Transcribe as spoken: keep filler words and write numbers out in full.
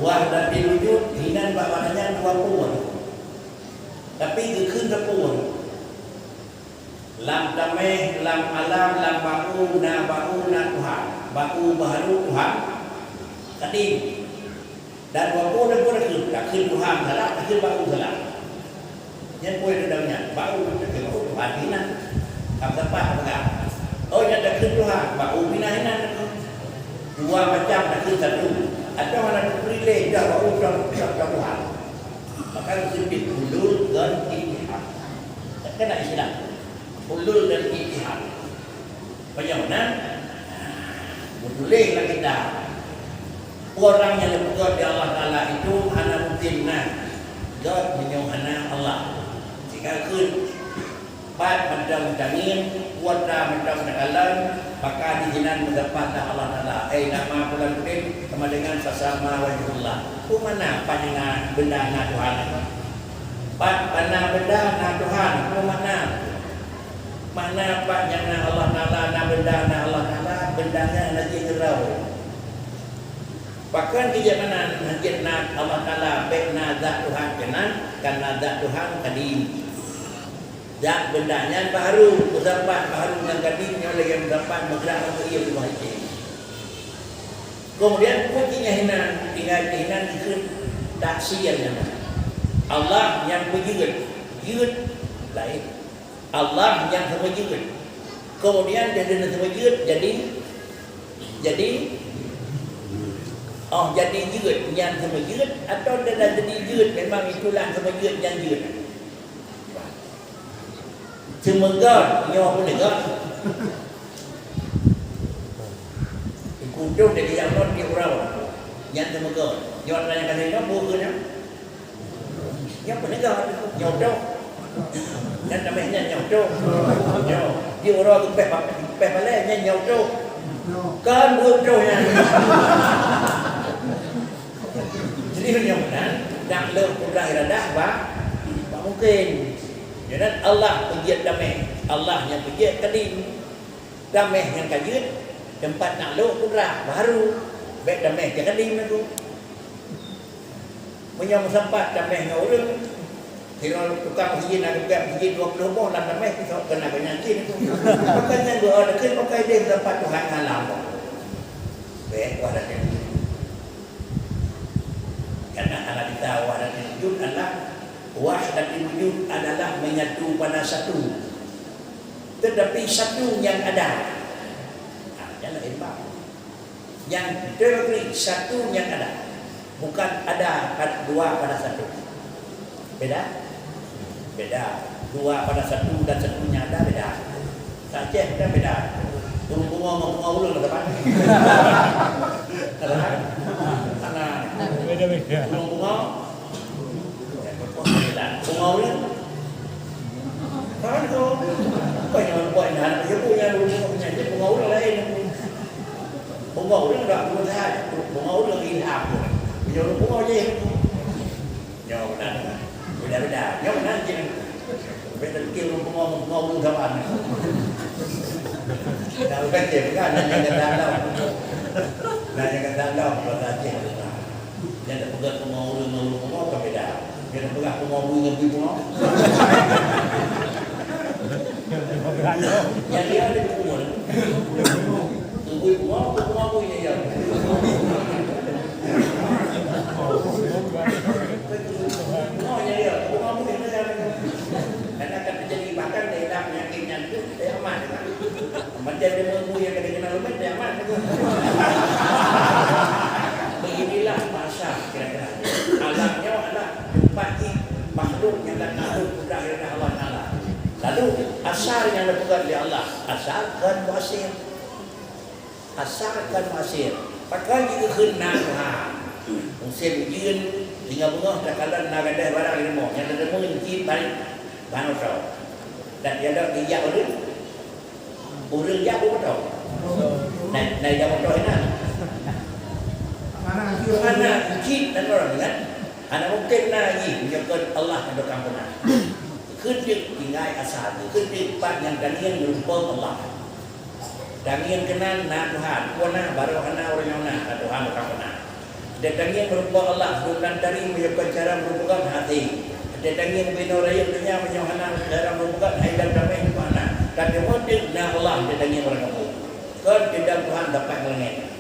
Wahdatil wujud, hinan bak makna nyan dua peue. Tapi geukheun sapeue. Lam tameh, lam alam, lam ba'u, na ba'u, na Tuhan. Ba'u baharu, Tuhan kadim. Dan dua peue na pun takheun, takheun Tuhan salah, takheun ba'u salah. Nyan peue teuntang nyan? Ba'u, takheun ba'u Tuhan hinan. Ka meusapat peugah. Oh, nyan takheun Tuhan, ba'u hinan hinan. Dua macam takheun satu. Atawa hana teupeurilèe dah ba'u Tuhan, Tuhan, Tuhan. Maka geukheun hulul ngon ittihad. Kan na istilah hulul dan ittihad. Meunyoe na, meutuléh lam kitab, ureueng nyang neupeugöt di Allah Taala itu hana mungken na göt meunyoe hana Allah. Sehingga kheun, pat mantong tangieng, kuasa mantong takalon, maka di sinan meusapat lam Allah Taala. Ai nama bulan udin sama dengan sasama wajhullah. Peue makna pat nyang na benda na Tuhan? Pat, pat na benda na Tuhan. Peue makna? Makna pat nyang na Allah Taala, na benda na Allah Taala, benda nyan na jeuet keudroe. Pakon keu jeuet meunan, na jeuet na Allah Taala, bèk na zat Tuhan keunan, kan na zat Tuhan kadim. Zat benda nyan baharu, meusapat baharu ngon kadim nyoe lagèe meusapat meugrak ngon ie di luwa ié. Keumudian, peue cit nyang hinan, tinggai hinan dikheun taksir nyan. Allah nyang peujeuet, jeuet laén. Allah nyang seumeujeuet. Keumudian, jadi seumeujeuet, jadi, jadi, oh, jadi jeuet nyang seumeujeuet, atawa dah jadi jeuet, memang itulah seumeujeuet nyang jeuet. Seumeugöt, nyoe peuneugöt. Kutôb dari jameun di uroe nyan seumeugöt. Nyoe atra nyang ka lheueh nyoe, bôh keuh nyoe. Nyoe peuneugöt, nyoe tôh. Nyan tameh nyan nyoe tôh. Nyoe. Di uroe geupéh ba-, geupéh balèe nyan nyoe tôh. Kan bôh tôh nyan. Jadi, meunyoe meunan, taklok kudrah iradah bak, bak mungken. Nyoe nan Allah peujeuet tameh, Allah nyang peujeuet kadim. Tameh nyang ka jeuet, teumpat taklok kudrah baharu, bèk tameh nyang kadim lagoe. Meunyoe meusapat tameh ngon ureueng, sidroe tukang meuseujid na geupeugah meuseujid dua ploh boh lam tameh, kisok keunan gobnyan cit. Pakon nyan geuh, oh, takheun pakon ideh meusapat Tuhan ngon lam boh. Bèk, wahdatul wujud. Karena hana bisa wahdatul wujud adalah, wahdatul wujud adalah menyatu pada satu. Tetapi satu yang ada. Nah, nyan laén bak. Yang teori satu yang ada. Bukan ada pad-, dua pada satu. Beda? Beda. Dua pada satu dan satu yang ada beda. Sa-Aceh kan beda. Ureueng pungo ngon pungo ureueng ada pan. Ada kan? Ada. Beda-beda. Ureueng pungo, pungo ureueng. Kan tu. Bukan yang buat nyan, dia punya ureueng pungo nyan, dia pungo ureueng laén. Pungo ureueng dak pungo sahat, pungo ureueng ilham. Dia ureueng pungo je. Nyoe meunan. Beda-beda. Nyoe meunan cit. Beda pikir ureueng pungo, pungo ureueng saban. Nah, bukan cit, bukan. Nyan nyang kata Allah. Nyan nyang kata Allah, bahasa Aceh. Nyan dak peugah pungo ureueng ngon ureueng pungo kan beda. Nyan dak peugah pungo bui ngon bui pungo. Nyan dia ada pungo. Bui pungo, pungo bui nyan ya. Pungo nyan ya, pungo bui nyan ya. Karena akan terjadi bahkan dalam penyakit nyan tu, eh, aman. Macam dia menggui yang kena kena rumah, dia aman. Beginilah bahasa kira-kira. Alam nyoe adalah tempat makhluk nyang dak tahu kudrah iradah Allah Taala. Lalu, asar nyang dipeugah lé Allah, asar kon muasir. Asar kon muasir. Pakon jikheun na Tuhan. Musim ujeuen, singoh beungoh takalon na gadôh barang di rumoh, nyang teurimong cit barék ban oto. Dan nyang dak dijak ureueng, ureueng jak beumoto. Na, na ida moto inan. Hana cit dan orang ingat. Hana mungken na jih meunyoe kon Allah ka tukang peuna. Keuneuk tinggai asal, keuneuk pat nyang tangieng rupa Allah. Tangieng keunan na Tuhan, peue na barô hana ureueng nyang na, na Tuhan tukang peuna. Teutangieng meurumpok Allah, bukan tari meunyoe kon cara meurumpok hati. Teutangieng binoe rayeuk donya meunyoe hana cara meurumpok hai dan damai di mana. Tapi mudik na Allah teutangieng orang kampung. Kon tidak Tuhan dapat melengah.